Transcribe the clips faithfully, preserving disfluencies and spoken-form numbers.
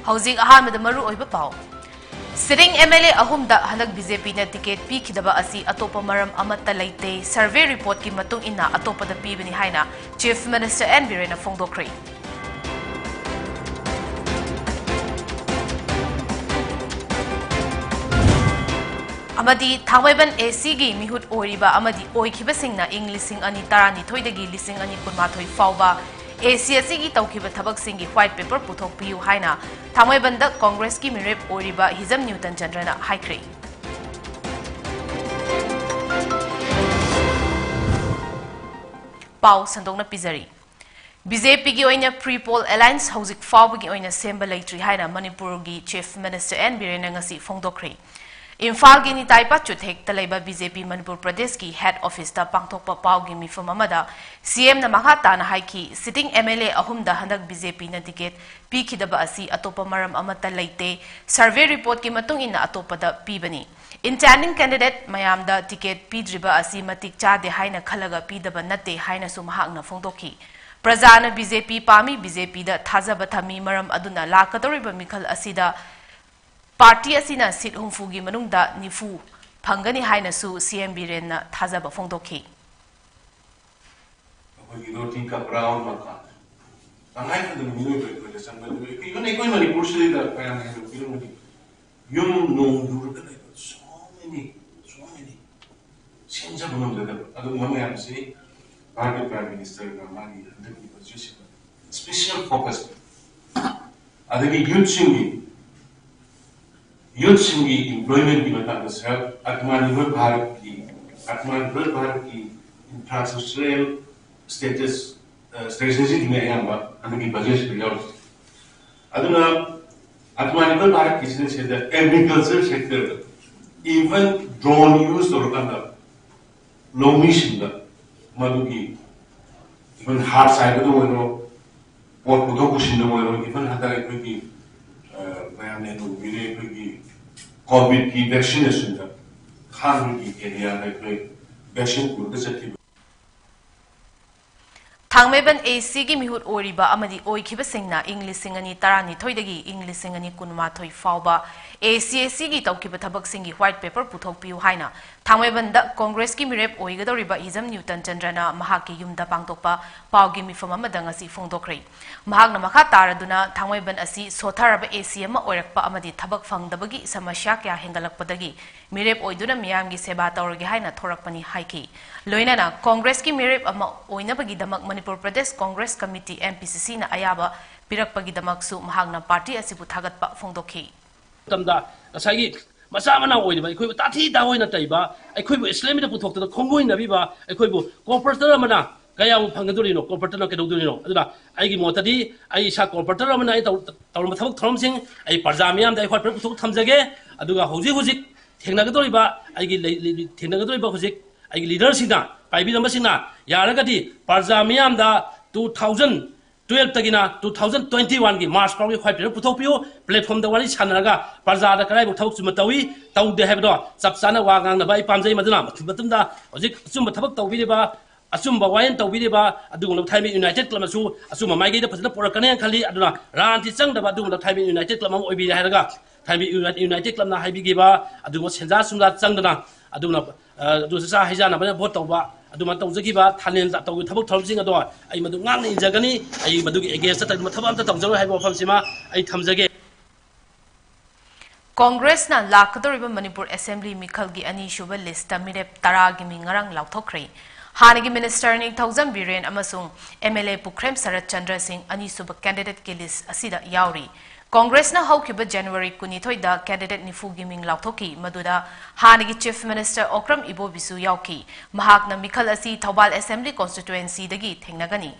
ꯍꯧꯖꯤꯛ ꯑꯍꯥꯟꯕꯗ ꯃꯔꯨ ꯑꯣꯏꯕ ꯄꯥꯎ꯫ Sitting M L A ꯑꯍꯨꯝꯗ ꯍꯟꯗꯛ B J Pꯅ ticket ꯄꯤꯈꯤꯗꯕ ꯑꯁꯤ ꯑꯇꯣꯞꯄ ꯃꯔꯝ ꯑꯃꯠꯇ ꯂꯩꯇꯦ, survey reportꯀꯤ ꯃꯇꯨꯡ ꯏꯟꯅ ꯑꯇꯣꯞꯄꯗ ꯄꯤꯕꯅꯤ ꯍꯥꯏꯅ Chief Minister N. ꯕꯤꯔꯦꯟꯅ ꯐꯣꯡꯗꯣꯛꯈ꯭ꯔꯦ꯫ ꯑꯃꯗꯤ ꯊꯥꯡꯃꯩꯕꯟ ACꯒꯤ ꯃꯤꯍꯨꯠ ꯑꯣꯏꯔꯤꯕ ꯑꯃꯗꯤ ꯑꯣꯏꯈꯤꯕꯁꯤꯡꯅ ꯏꯪ ꯂꯤꯁꯤꯡ ꯑꯅꯤ ꯇꯔꯥꯅꯤꯊꯣꯏꯗꯒꯤ ꯂꯤꯁꯤꯡ ꯑꯅꯤ ꯀꯨꯟꯃꯥꯊꯣꯏ ꯐꯥꯎꯕ AC ꯑꯁꯤꯒꯤ ꯇꯧꯈꯤꯕ ꯊꯕꯛꯁꯤꯡꯒꯤ white paper ꯄꯨꯊꯣꯛꯄꯤꯌꯨ ꯍꯥꯏꯅ ꯊꯥꯡꯃꯩꯕꯟꯗ ꯀꯣꯡꯒ꯭ꯔꯦꯁꯀꯤ ꯃꯤꯔꯦꯞ ꯑꯣꯏꯔꯤꯕ ꯍꯤꯖꯝ ꯅ꯭ꯌꯨꯇꯟ ꯆꯟꯗ꯭ꯔꯅ ꯍꯥꯏꯈ꯭ꯔꯦ꯫ ꯄꯥꯎ ꯁꯟꯗꯣꯛꯅ ꯄꯤꯖꯔꯤ꯫ BJPꯒꯤ ꯑꯣꯏꯅ pre poll alliance ꯍꯧꯖꯤꯛ ꯐꯥꯎꯕꯒꯤ ꯑꯣꯏꯅ ꯁꯦꯝꯕ ꯂꯩꯇ꯭ꯔꯤ ꯍꯥꯏꯅ ꯃꯅꯤꯄꯨꯔꯒꯤ Chief Minister N. ꯕꯤꯔꯦꯟꯅ ꯉꯁꯤ ꯐꯣꯡꯗꯣꯛꯈ꯭ꯔꯦ꯫ ꯏꯝꯐꯥꯜꯒꯤ ꯅꯤꯇꯥꯏ ꯄꯥꯆꯨꯊꯦꯛꯇ ꯂꯩꯕ BJP ꯃꯅꯤꯄꯨꯔ ꯄ꯭ꯔꯗꯦꯁꯀꯤ head officeꯇ ꯄꯥꯡꯊꯣꯛꯄ ꯄꯥꯎꯒꯤ ꯃꯤꯐꯝ ꯑꯃꯗ CMꯅ ꯃꯈꯥ ꯇꯥꯅ ꯍꯥꯏꯈꯤ, sitting MLA ꯑꯍꯨꯝꯗ ꯍꯟꯗꯛ BJPꯅ ticket ꯄꯤꯈꯤꯗꯕ ꯑꯁꯤ ꯑꯇꯣꯞꯄ ꯃꯔꯝ ꯑꯃꯠꯇ ꯂꯩꯇꯦ, survey reportꯀꯤ ꯃꯇꯨꯡ ꯏꯟꯅ ꯑꯇꯣꯞꯄꯗ ꯄꯤꯕꯅꯤ꯫ Intending candidate ꯃꯌꯥꯝꯗ ticket ꯄꯤꯗ꯭ꯔꯤꯕ ꯑꯁꯤ ꯃꯇꯤꯛ ꯆꯥꯗꯦ ꯍꯥꯏꯅ ꯈꯜꯂꯒ ꯄꯤꯗꯕ ꯅꯠꯇꯦ ꯍꯥꯏꯅꯁꯨ ꯃꯍꯥꯛꯅ ꯐꯣꯡꯗꯣꯛꯈꯤ꯫ ꯄ꯭ꯔꯖꯥꯅ BJP ꯄꯥꯝꯃꯤ, BJPꯗ ꯊꯥꯖꯕ ꯊꯝꯃꯤ, ꯃꯔꯝ ꯑꯗꯨꯅ ꯂꯥꯛꯀꯗꯧꯔꯤꯕ ꯃꯤꯈꯜ ꯑꯁꯤꯗ party ꯑꯁꯤꯅ seat ꯍꯨꯝꯐꯨꯒꯤ ꯃꯅꯨꯡꯗ ꯅꯤꯐꯨ ꯐꯪꯒꯅꯤ ꯍꯥꯏꯅꯁꯨ CM ꯕꯤꯔꯦꯟꯅ ꯊꯥꯖꯕ ꯐꯣꯡꯗꯣꯛꯈꯤ꯫ ꯑꯩꯈꯣꯏꯒꯤ ꯔꯣꯇꯤ ꯀꯄ꯭ꯔꯥ ꯑꯣꯔ ꯃꯀꯥꯟ, ꯇꯉꯥꯏ ꯐꯗꯅ ꯃꯤꯑꯣꯏꯕ ꯑꯩꯈꯣꯏꯗ ꯆꯪꯕ ꯂꯨꯏ꯫ Even ꯑꯩꯈꯣꯏ ꯃꯅꯤꯄꯨꯔꯁꯤꯗ ꯃꯌꯥꯝꯅ ꯍꯦꯟꯅ ꯄꯤꯔꯝꯒꯅꯤ꯫ ꯌꯨꯝ ꯅꯣꯡ ꯌꯨꯔꯒ ꯂꯩꯕ, so many, so many꯫ ꯁꯦꯝꯖꯕ ꯉꯝꯖꯗꯕ ꯑꯗꯨꯒꯨꯝꯕ ꯃꯌꯥꯝꯁꯤ ꯚꯥꯔꯠꯀꯤ Prime Ministerꯅ ꯃꯥꯒꯤ ꯍꯟꯗꯛꯀꯤ budgetꯁꯤꯗ special focus, ꯑꯗꯒꯤ youthꯁꯤꯡꯒꯤ, youthꯁꯤꯡꯒꯤ employmentꯀꯤ ꯃꯇꯥꯡꯗ self Atmanirbhar Bharatꯀꯤ, Atmanirbhar Bharatꯀꯤ infrastructural status, ꯑ, strategyꯗꯨꯅꯤ ꯑꯌꯥꯝꯕ ꯍꯟꯗꯛꯀꯤ budgetꯁꯤꯗ ꯌꯥꯎꯔꯤꯁꯦ꯫ ꯑꯗꯨꯅ Atmanirbhar Bharatꯀꯤꯁꯤꯗ ꯁꯤꯗ agriculture sectorꯗ even drone use ꯇꯧꯔꯀꯥꯟꯗ ꯂꯧꯃꯤꯁꯤꯡꯗ ꯃꯗꯨꯒꯤ even ꯍꯥꯔ ꯆꯥꯏꯕꯗ ꯑꯣꯏꯔꯣ, ꯄꯣꯠ ꯄꯨꯊꯣꯛ ꯄꯨꯁꯤꯟꯗ ꯑꯣꯏꯔꯣ, even ꯍꯟꯗꯛ ꯑꯩꯈꯣꯏꯒꯤ, ꯑ, ꯃꯌꯥꯝꯅ ꯍꯦꯟꯅ ꯎꯕꯤꯔꯦ, ꯑꯩꯈꯣꯏꯒꯤ COVIDꯀꯤ vaccinationꯗ ꯈꯥꯡꯕꯒꯤ areaꯗ ꯑꯩꯈꯣꯏ vaccine ꯄꯨꯔꯒ ꯆꯠꯈꯤꯕ꯫ ꯊꯥꯡꯃꯩꯕꯟ ꯑꯦ ꯁꯤꯒꯤ ꯃꯤꯍꯨꯠ ꯑꯣꯏꯔꯤꯕ ꯑꯃꯗꯤ ꯑꯣꯏꯈꯤꯕꯁꯤꯡꯅ ꯏꯪ ꯂꯤꯁꯤꯡ ꯑꯅꯤ ꯇꯔꯥꯅꯤꯊꯣꯏꯗꯒꯤ ꯏꯪ ꯂꯤꯁꯤꯡ ꯑꯅꯤ ꯀꯨꯟꯃꯥꯊꯣꯏ ꯐꯥꯎꯕ ꯑꯦ ꯁꯤ ꯑꯦ ꯁꯤꯒꯤ ꯇꯧꯈꯤꯕ ꯊꯕꯛꯁꯤꯡꯒꯤ white paper ꯄꯨꯊꯣꯛꯄꯤꯌꯨ ꯍꯥꯏꯅ ꯊꯥꯡꯃꯩꯕꯟꯗ ꯀꯣꯡꯒ꯭ꯔꯦꯁꯀꯤ ꯃꯤꯔꯦꯞ ꯑꯣꯏꯒꯗꯧꯔꯤꯕ ꯍꯤꯖꯝ ꯅ꯭ꯌꯨꯇꯟ ꯆꯟꯗ꯭ꯔꯅ ꯃꯍꯥꯛꯀꯤ ꯌꯨꯝꯗ ꯄꯥꯡꯊꯣꯛꯄ ꯄꯥꯎꯒꯤ ꯃꯤꯐꯝ ꯑꯃꯗ ꯉꯁꯤ ꯐꯣꯡꯗꯣꯛꯈ꯭ꯔꯦ꯫ ꯃꯍꯥꯛꯅ ꯃꯈꯥ ꯇꯥꯔꯗꯨꯅ ꯊꯥꯡꯃꯩꯕꯟ ꯑꯁꯤ ꯁꯣꯠꯊꯔꯕ ꯑꯦ ꯁꯤ ꯑꯃ ꯑꯣꯏꯔꯛꯄ ꯑꯃꯗꯤ ꯊꯕꯛ ꯐꯪꯗꯕꯒꯤ ꯁꯃꯁ꯭ꯌꯥ ꯀꯌꯥ ꯍꯦꯟꯒꯠꯂꯛꯄꯗꯒꯤ ꯃꯤꯔꯦꯞ ꯑꯣꯏꯗꯨꯅ ꯃꯤꯌꯥꯝꯒꯤ ꯁꯦꯕꯥ ꯇꯧꯔꯒꯦ ꯍꯥꯏꯅ ꯊꯣꯔꯛꯄꯅꯤ ꯍꯥꯏꯈꯤ꯫ ꯂꯣꯏꯅꯅ ꯀꯣꯡꯒ꯭ꯔꯦꯁꯀꯤ ꯃꯤꯔꯦꯞ ꯑꯃ ꯑꯣꯏꯅꯕꯒꯤꯗꯃꯛ Manipur Pradesh Congress committee, M P C ꯁꯤꯅ ꯑꯌꯥꯕ ꯄꯤꯔꯛꯄꯒꯤꯗꯃꯛꯁꯨ ꯃꯍꯥꯛꯅ ꯄꯥꯔꯇꯤ ꯑꯁꯤꯕꯨ ꯊꯥꯒꯠꯄ ꯐꯣꯡꯗꯣꯛꯈꯤ꯫ ꯃꯇꯝꯗ ꯉꯁꯥꯏꯒꯤ ꯃꯆꯥ ꯃꯅꯥꯎ ꯑꯣꯏꯔꯤꯕ ꯑꯩꯈꯣꯏꯕꯨ ꯇꯥꯊꯤ ꯇꯥꯑꯣꯏꯅ ꯇꯩꯕ, ꯑꯩꯈꯣꯏꯕꯨ ꯏꯁꯂꯦꯝꯗ ꯄꯨꯊꯣꯛꯇꯅ ꯈꯣꯡꯒꯣꯏꯅꯕꯤꯕ, ꯑꯩꯈꯣꯏꯕꯨ ꯀꯣꯔꯄꯣꯔꯦꯇꯔ ꯑꯃꯅ ꯀꯌꯥꯕꯨ ꯐꯪꯒꯗꯣꯔꯤꯅꯣ? ꯀꯣꯔꯄꯣꯔꯦꯇꯔꯅ ꯀꯩꯗꯧꯗꯣꯔꯤꯅꯣ? ꯑꯗꯨꯅ ꯑꯩꯒꯤ ꯃꯣꯠꯇꯗꯤ ꯑꯩ ꯏꯁꯥ ꯀꯣꯔꯄꯣꯔꯦꯇꯔ ꯑꯃꯅ ꯑꯩ ꯇꯧ-, ꯇꯧꯔꯝꯕ ꯊꯕꯛ ꯊꯧꯔꯝꯁꯤꯡ ꯑꯩ ꯄ꯭ꯔꯖꯥ ꯃꯤꯌꯥꯝꯗ ꯑꯩ ꯍꯣꯠꯄ ꯄꯨꯊꯣꯛ ꯊꯝꯖꯒꯦ꯫ ꯑꯗꯨꯒ ꯍꯧꯖꯤꯛ ꯍꯧꯖꯤꯛ ꯊꯦꯡꯅꯒꯗꯧꯔꯤꯕ ꯑꯩꯒꯤ ꯂꯩ-, ꯂꯩ-, ꯊꯦꯡꯅꯒꯗꯧꯔꯤꯕ ꯍꯧꯖꯤꯛ ꯑꯩꯒꯤ ꯂꯤꯗꯔꯁꯤꯡꯅ, ꯄꯥꯏꯕꯤꯔꯝꯕꯁꯤꯡꯅ ꯌꯥꯔꯒꯗꯤ ꯄ꯭ꯔꯖꯥ ꯃꯤꯌꯥꯝꯗ two thousand twelve ꯇꯒꯤꯅ two thousand twenty one ꯒꯤ March ꯐꯥꯎꯒꯤ white paper ꯄꯨꯊꯣꯛꯄꯤꯌꯨ꯫ Platform ꯗ ꯋꯥꯔꯤ ꯁꯥꯟꯅꯔꯒ ꯄ꯭ꯔꯖꯥꯗ ꯀꯗꯥꯏꯕꯨ ꯊꯕꯛ ꯆꯨꯝꯅ ꯇꯧꯏ, ꯇꯧꯗꯦ ꯍꯥꯏꯕꯗꯣ ꯆꯞ ꯆꯥꯅ ꯋꯥ ꯉꯥꯡꯅꯕ ꯑꯩ ꯄꯥꯝꯖꯩ꯫ ꯃꯗꯨꯅ ꯃꯇꯨꯡ ꯃꯇꯨꯡꯗ ꯍꯧꯖꯤꯛ ꯑꯆꯨꯝꯕ ꯊꯕꯛ ꯇꯧꯕꯤꯔꯤꯕ, ꯑꯆꯨꯝꯕ ꯋꯥꯌꯦꯜ ꯇꯧꯕꯤꯔꯤꯕ ꯑꯗꯨꯒꯨꯝꯂꯕ ꯊꯥꯏꯃꯤ United Club ꯅꯁꯨ ꯑꯆꯨꯝꯕ ꯃꯥꯏꯀꯩꯗ ꯐꯖꯅ ꯄꯨꯔꯛꯀꯅꯤ ꯍꯥꯏꯅ ꯈꯜꯂꯤ꯫ ꯑꯗꯨꯅ ꯔꯥꯖꯅꯤꯇꯤ ꯆꯪꯗꯕ ꯑꯗꯨꯒꯨꯝꯂꯕ ꯊꯥꯏꯃꯤ United Club ꯑꯃ ꯑꯣꯏꯕꯤꯔꯦ ꯍꯥꯏꯔꯒ ꯊꯥꯏꯃꯤ Uni-, United Club ꯅ ꯍꯥꯏꯕꯤꯈꯤꯕ ꯑꯗꯨꯒꯨꯝꯕ ꯁꯦꯟꯖꯥ ꯁꯨꯝꯖꯥ ꯆꯪꯗꯅ ꯑꯗꯨꯒꯨꯝꯂꯕ, ꯑ, ꯑꯗꯨ ꯆꯥꯛꯆꯥ ꯍꯩꯖꯥꯅꯕꯅ vote ꯇꯧꯕ, ꯑꯗꯨꯃꯥꯏꯅ ꯇꯧꯖꯈꯤꯕ ꯊꯥꯂꯦꯟ ꯇꯧꯈꯤꯕ ꯊꯕꯛ ꯊꯧꯔꯝꯁꯤꯡ ꯑꯗꯣ ꯑꯩ ꯃꯗꯨ ꯉꯥꯛꯅ ꯏꯟꯖꯒꯅꯤ꯫ ꯑꯩ ꯃꯗꯨꯒꯤ against ꯇ ꯀꯔꯤꯒꯨꯝꯕ ꯊꯕꯛ ꯑꯝꯇ ꯇꯧꯖꯔꯣꯏ ꯍꯥꯏꯕ ꯋꯥꯐꯝꯁꯤꯃ ꯑꯩ ꯊꯝꯖꯒꯦ꯫ ꯀꯣꯡꯒ꯭ꯔꯦꯁꯅ ꯂꯥꯛꯀꯗꯧꯔꯤꯕ ꯃꯅꯤꯄꯨꯔ ꯑꯦꯁꯦꯝꯕ꯭ꯂꯤ ꯃꯤꯈꯜꯒꯤ ꯑꯅꯤꯁꯨꯕ list ꯇ ꯃꯤꯔꯦꯞ ꯇꯔꯥꯒꯤ ꯃꯤꯡ ꯉꯔꯥꯡ ꯂꯥꯎꯊꯣꯛꯈ꯭ꯔꯦ꯫ ꯍꯥꯟꯅꯒꯤ minister ꯅꯤꯡꯊꯧꯖꯝ ꯕꯤꯔꯦꯟ ꯑꯃꯁꯨꯡ M L A ꯄꯨꯈ꯭ꯔꯦꯝ ꯁꯔꯠ ꯆꯟꯗ꯭ꯔ ꯁꯤꯡ ꯑꯅꯤꯁꯨꯕ candidate ꯀꯤ list ꯑꯁꯤꯗ ꯌꯥꯎꯔꯤ꯫ ꯀꯣꯡꯒ꯭ꯔꯦꯁꯅ ꯍꯧꯈꯤꯕ January ꯀꯨꯟꯅꯤꯊꯣꯏꯗ candidate ꯅꯤꯐꯨꯒꯤ ꯃꯤꯡ ꯂꯥꯎꯊꯣꯛꯈꯤ, ꯃꯗꯨꯗ ꯍꯥꯟꯅꯒꯤ Chief Minister ꯑꯣꯀ꯭ꯔꯝ ꯏꯕꯣꯕꯤꯁꯨ ꯌꯥꯎꯈꯤ꯫ ꯃꯍꯥꯛꯅ ꯃꯤꯈꯜ ꯑꯁꯤ ꯊꯧꯕꯥꯜ ꯑꯦꯁꯦꯝꯕ꯭ꯂꯤ constituency ꯗꯒꯤ ꯊꯦꯡꯅꯒꯅꯤ꯫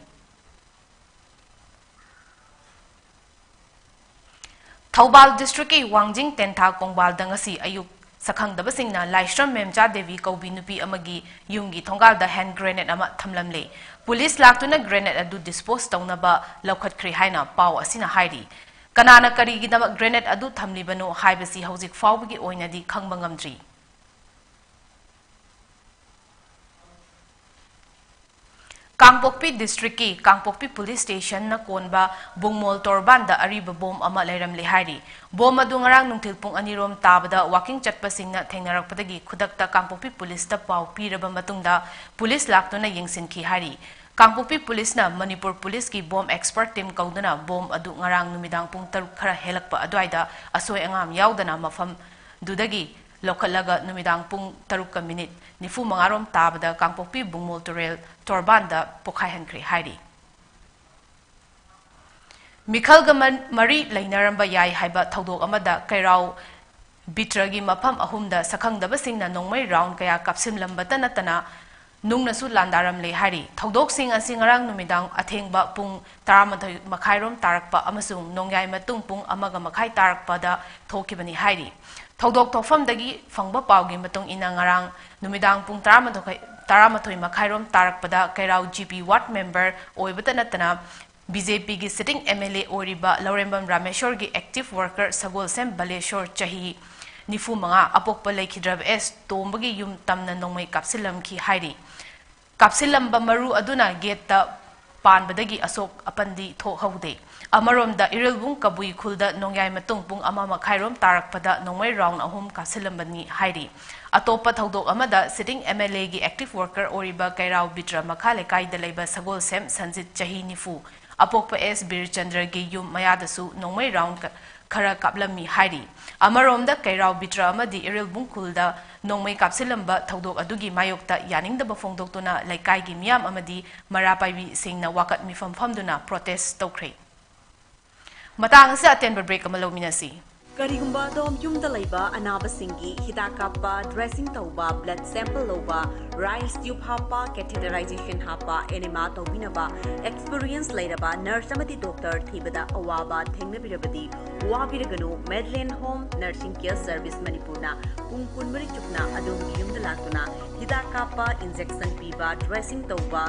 ꯊꯧꯕꯥꯜ district ꯀꯤ ꯋꯥꯡꯖꯤꯡ ꯇꯦꯟꯊꯥ ꯀꯣꯡꯕꯥꯜꯗ ꯉꯁꯤ ꯑꯌꯨꯛ ꯁꯛꯈꯪꯗꯕꯁꯤꯡꯅ ꯂꯥꯏꯁ꯭ꯔꯝ ꯃꯦꯝꯆꯥ ꯗꯦꯕꯤ ꯀꯧꯕꯤ ꯅꯨꯄꯤ ꯑꯃꯒꯤ ꯌꯨꯝꯒꯤ ꯊꯣꯡꯒꯥꯜꯗ hand grenade ꯑꯃ ꯊꯝꯂꯝꯂꯦ꯫ ꯄꯨꯂꯤꯁ ꯂꯥꯛꯇꯨꯅ grenade ꯑꯗꯨ dispose ꯇꯧꯅꯕ ꯂꯧꯈꯠꯈ꯭ꯔꯦ ꯍꯥꯏꯅ ꯄꯥꯎ ꯑꯁꯤꯅ ꯍꯥꯏꯔꯤ꯫ ꯀꯅꯥꯅ ꯀꯔꯤꯒꯤꯗꯃꯛ grenade ꯑꯗꯨ ꯊꯝꯂꯤꯕꯅꯣ ꯍꯥꯏꯕꯁꯤ ꯍꯧꯖꯤꯛ ꯐꯥꯎꯕꯒꯤ ꯑꯣꯏꯅꯗꯤ ꯈꯪꯕ ꯉꯝꯗ꯭ꯔꯤ꯫ ꯀꯥꯡꯄꯣꯛꯄꯤ ꯗꯤꯁꯇ꯭ꯔꯤꯛꯀꯤ ꯀꯥꯡꯄꯣꯛꯄꯤ ꯄꯨꯂꯤꯁ ꯁ꯭ꯇꯦꯁꯟꯅ ꯀꯣꯟꯕ ꯕꯨꯡꯃꯣꯜ ꯇꯣꯔꯕꯥꯟꯗ ꯑꯔꯤꯕ ꯕꯣꯝ ꯑꯃ ꯂꯩꯔꯝꯂꯦ ꯍꯥꯏꯔꯤ꯫ ꯕꯣꯝ ꯑꯗꯨ ꯉꯔꯥꯡ ꯅꯨꯡꯊꯤꯜ ꯄꯨꯡ ꯑꯅꯤꯔꯣꯝ ꯇꯥꯕꯗ ꯋꯥꯀꯤꯡ ꯆꯠꯄꯁꯤꯡꯅ ꯊꯦꯡꯅꯔꯛꯄꯗꯒꯤ ꯈꯨꯗꯛꯇ ꯀꯥꯡꯄꯣꯛꯄꯤ ꯄꯨꯂꯤꯁꯇ ꯄꯥꯎ ꯄꯤꯔꯕ ꯃꯇꯨꯡꯗ ꯄꯨꯂꯤꯁ ꯂꯥꯛꯇꯨꯅ ꯌꯦꯡꯁꯤꯟꯈꯤ ꯍꯥꯏꯔꯤ꯫ ꯀꯥꯡꯄꯣꯛꯄꯤ ꯄꯨꯂꯤꯁꯅ ꯃꯅꯤꯄꯨꯔ ꯄꯨꯂꯤꯁꯀꯤ ꯕꯣꯝ ꯑꯦꯛꯁꯄꯔꯠ ꯇꯤꯝ ꯀꯧꯗꯨꯅ ꯕꯣꯝ ꯑꯗꯨ ꯉꯔꯥꯡ ꯅꯨꯃꯤꯗꯥꯡ ꯄꯨꯡ ꯇꯔꯨꯛ ꯈꯔ ꯍꯦꯜꯂꯛꯄ ꯑꯗꯨꯋꯥꯏꯗ ꯑꯁꯣꯏ ꯑꯉꯥꯝ ꯌꯥꯎꯗꯅ ꯃꯐꯝꯗꯨꯗꯒꯤ ꯂꯧꯈꯠꯂꯒ ꯅꯨꯃꯤꯗꯥꯡ ꯄꯨꯡ ꯇꯔꯨꯛꯀ ꯃꯤꯅꯤꯠ ꯅꯤꯐꯨ ꯃꯉꯥꯔꯣꯝ ꯇꯥꯕꯗ ꯀꯥꯡꯄꯣꯛꯄꯤ ꯕꯨꯡꯃꯣꯜ ꯇꯨꯔꯦꯜ ꯇꯣꯔꯕꯥꯟꯗ ꯄꯣꯈꯥꯏꯍꯟꯈ꯭ꯔꯦ ꯍꯥꯏꯔꯤ꯫ ꯃꯤꯈꯜꯒ ꯃ-, ꯃꯔꯤ ꯂꯩꯅꯔꯝꯕ ꯌꯥꯏ ꯍꯥꯏꯕ ꯊꯧꯗꯣꯛ ꯑꯃꯗ ꯀꯩꯔꯥꯎ ꯕꯤꯇ꯭ꯔꯒꯤ ꯃꯐꯝ ꯑꯍꯨꯝꯗ ꯁꯛꯈꯪꯗꯕꯁꯤꯡꯅ ꯅꯣꯡꯃꯩ ꯔꯥꯎꯟ ꯀꯌꯥ ꯀꯥꯞꯁꯤꯜꯂꯝꯕꯇ ꯅꯠꯇꯅ ꯅꯨꯡꯅꯁꯨ ꯂꯥꯟꯗꯥꯔꯝꯂꯦ ꯍꯥꯏꯔꯤ꯫ ꯊꯧꯗꯣꯛꯁꯤꯡ ꯑꯁꯤ ꯉꯔꯥꯡ ꯅꯨꯃꯤꯗꯥꯡ ꯑꯊꯦꯡꯕ ꯄꯨꯡ ꯇꯔꯥꯃꯥꯊꯣꯏ ꯃꯈꯥꯏꯔꯣꯝ ꯇꯥꯔꯛꯄ ꯑꯃꯁꯨꯡ ꯅꯣꯡꯌꯥꯏ ꯃꯇꯨꯡ ꯄꯨꯡ ꯑꯃꯒ ꯃꯈꯥꯏ ꯇꯥꯔꯛꯄꯗ ꯊꯣꯛꯈꯤꯕꯅꯤ ꯍꯥꯏꯔꯤ꯫ ꯊꯧꯗꯣꯛ ꯊꯣꯛꯐꯝꯗꯒꯤ ꯐꯪꯕ ꯄꯥꯎꯒꯤ ꯃꯇꯨꯡ ꯏꯟꯅ ꯉꯔꯥꯡ ꯅꯨꯃꯤꯗꯥꯡ ꯄꯨꯡ ꯇꯔꯥꯃꯥꯊꯣꯏ, ꯇꯔꯥꯃꯥꯊꯣꯏ ꯃꯈꯥꯏꯔꯣꯝ ꯇꯥꯔꯛꯄꯗ ꯀꯩꯔꯥꯎ ꯖꯤ ꯄꯤ ꯋꯥꯔꯗ ꯃꯦꯝꯕꯔ ꯑꯣꯏꯕꯇ ꯅꯠꯇꯅ ꯕꯤ ꯖꯦ ꯄꯤꯒꯤ ꯁꯤꯇꯤꯡ ꯑꯦꯝ ꯑꯦꯜ ꯑꯦ ꯑꯣꯏꯔꯤꯕ ꯂꯧꯔꯦꯝꯕꯝ ꯔꯥꯃꯦꯁꯣꯔꯒꯤ ꯑꯦꯛꯇꯤꯚ ꯋꯥꯔꯀꯔ ꯁꯒꯣꯜꯁꯦꯝ ꯕꯂꯦꯁꯣꯔ ꯆꯍꯤ ꯅꯤꯐꯨ ꯃꯉꯥ ꯑꯄꯣꯛꯄ ꯂꯩꯈꯤꯗ꯭ꯔꯕ ꯑꯦꯁ ꯇꯣꯝꯕꯒꯤ ꯌꯨꯝ ꯇꯝꯅ ꯅꯣꯡꯃꯩ ꯀꯥꯞꯁꯤꯜꯂꯝꯈꯤ ꯍꯥꯏꯔꯤ꯫ ꯀꯥꯞꯁꯤꯜꯂꯝꯕ ꯃꯔꯨ ꯑꯗꯨꯅ ꯒꯦꯠꯇ ꯄꯥꯟꯕꯗꯒꯤ ꯑꯁꯣꯛ ꯑꯄꯟꯗꯤ ꯊꯣꯛꯍꯧꯗꯦ꯫ ꯑꯃꯔꯣꯝꯗ ꯏꯔꯤꯜꯕꯨꯡ ꯀꯕꯨꯏ ꯈꯨꯜꯗ ꯅꯣꯡꯌꯥꯏ ꯃꯇꯨꯡ ꯄꯨꯡ ꯑꯃ ꯃꯈꯥꯏꯔꯣꯝ ꯇꯥꯔꯛꯄꯗ ꯅꯣꯡꯃꯩ ꯔꯥꯎꯟ ꯑꯍꯨꯝ ꯀꯥꯞꯁꯤꯜꯂꯝꯕꯅꯤ ꯍꯥꯏꯔꯤ꯫ ꯑꯇꯣꯞꯄ ꯊꯧꯗꯣꯛ ꯑꯃꯗ ꯁꯤꯇꯤꯡ ꯑꯦꯝ ꯑꯦꯜ ꯑꯦꯒꯤ ꯑꯦꯛꯇꯤꯚ ꯋꯥꯔꯀꯔ ꯑꯣꯏꯔꯤꯕ ꯀꯩꯔꯥꯎ ꯕꯤꯇ꯭ꯔ ꯃꯈꯥ ꯂꯩꯀꯥꯏꯗ ꯂꯩꯕ ꯁꯒꯣꯜꯁꯦꯝ ꯁꯟꯖꯤꯠ ꯆꯍꯤ ꯅꯤꯐꯨ ꯑꯄꯣꯛꯄ ꯑꯦꯁ ꯕꯤꯔꯆꯟꯗ꯭ꯔꯒꯤ ꯌꯨꯝ ꯃꯌꯥꯗꯁꯨ ꯅꯣꯡꯃꯩ ꯔꯥꯎꯟ ꯀ-, ꯈꯔ ꯀꯥꯞꯂꯝꯃꯤ ꯍꯥꯏꯔꯤ꯫ ꯑꯃꯔꯣꯝꯗ ꯀꯩꯔꯥꯎ ꯕꯤꯇ꯭ꯔ ꯑꯃꯗꯤ ꯏꯔꯤꯜꯕꯨꯡ ꯈꯨꯜꯗ ꯅꯣꯡꯃꯩ ꯀꯥꯞꯁꯤꯜꯂꯝꯕ ꯊꯧꯗꯣꯛ ꯑꯗꯨꯒꯤ ꯃꯥꯌꯣꯛꯇ ꯌꯥꯅꯤꯡꯗꯕ ꯐꯣꯡꯗꯣꯛꯇꯨꯅ ꯂꯩꯀꯥꯏꯒꯤ ꯃꯤꯌꯥꯝ ꯑꯃꯗꯤ ꯃꯔꯥ ꯄꯥꯏꯕꯤꯁꯤꯡꯅ ꯋꯥꯀꯠ ꯃꯤꯐꯝ ꯐꯝꯗꯨꯅ ꯄ꯭ꯔꯣꯇꯦꯁ ꯇꯧꯈ꯭ꯔꯦ꯫ ꯃꯇꯥꯡ ꯑꯁꯤꯗ ꯑꯇꯦꯟꯕ ꯕ꯭ꯔꯦꯛ ꯑꯃ ꯂꯧꯃꯤꯟꯅꯁꯤ꯫ ꯀꯔꯤꯒꯨꯝꯕ ꯑꯗꯣꯝ ꯌꯨꯝꯗ ꯂꯩꯕ ꯑꯅꯥꯕꯁꯤꯡꯒꯤ ꯍꯤꯗꯥꯛ ꯀꯥꯞꯄ, ꯗ꯭ꯔꯦꯁꯤꯡ ꯇꯧꯕ, ꯕ꯭ꯂꯗ ꯁꯦꯝꯄꯜ ꯂꯧꯕ, ꯔꯥꯏꯁ ꯇ꯭ꯌꯨꯕ ꯍꯥꯞꯄ, ꯀꯦꯊꯦꯇꯔꯥꯏꯖꯦꯁꯟ ꯍꯥꯞꯄ, ꯑꯦꯅꯦꯃꯥ ꯇꯧꯕꯤꯅꯕ ꯑꯦꯛꯁꯄꯤꯔꯤꯌꯦꯟꯁ ꯂꯩꯔꯕ ꯅꯔꯁ ꯑꯃꯗꯤ ꯗꯣꯛꯇꯔ ꯊꯤꯕꯗ ꯑꯋꯥꯕ ꯊꯦꯡꯅꯕꯤꯔꯕꯗꯤ ꯋꯥꯕꯤꯔꯒꯅꯨ꯫ ꯃꯦꯗꯂꯦꯟ ꯍꯣꯝ ꯅꯔꯁꯤꯡ ꯀꯦꯌꯔ ꯁꯔꯚꯤꯁ ꯃꯅꯤꯄꯨꯔꯅ ꯄꯨꯡ ꯀꯨꯟꯃꯔꯤ ꯆꯨꯞꯅ ꯑꯗꯣꯝꯒꯤ ꯌꯨꯝꯗ ꯂꯥꯛꯇꯨꯅ ꯍꯤꯗꯥꯛ ꯀꯥꯞꯄ, ꯏꯟꯖꯦꯛꯁꯟ ꯄꯤꯕ, ꯗ꯭ꯔꯦꯁꯤꯡ ꯇꯧꯕ,